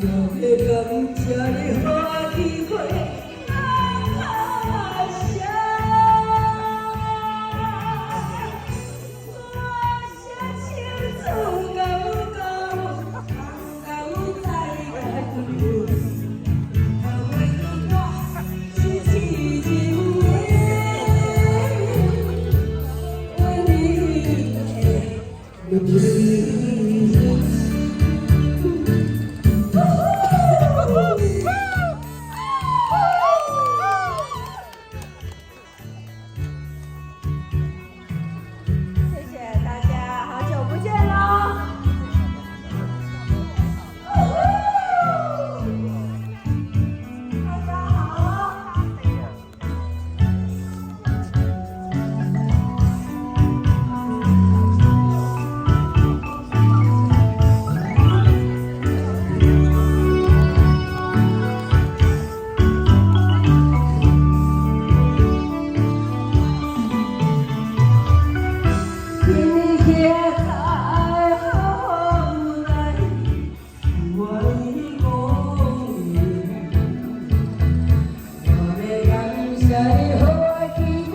我欲感謝你，予我機會來感謝。多謝天主教教，教在教，教我是痴情的，为你的女人。谢谢大家，好久不見嘍！大家好。天行在风內，我已講。我欲感謝你，予我機會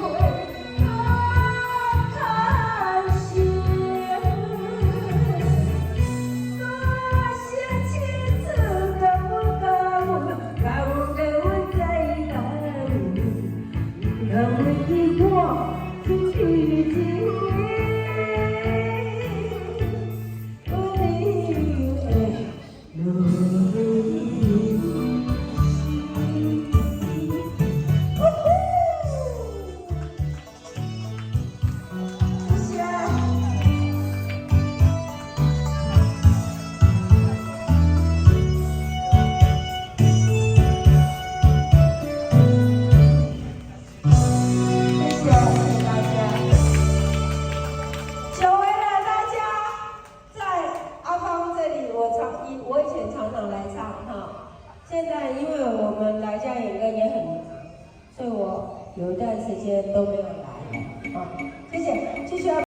來感謝。多謝天主教教，教教阮知影，毋通袂記我是痴情的，為你的女人。謝謝。謝謝，謝謝大家。久違了大家，在阿芳這裡，我以前常常來唱哈，現在因為我們來家演歌也很忙，所以我有一段時間都沒有來啊。謝謝，繼續。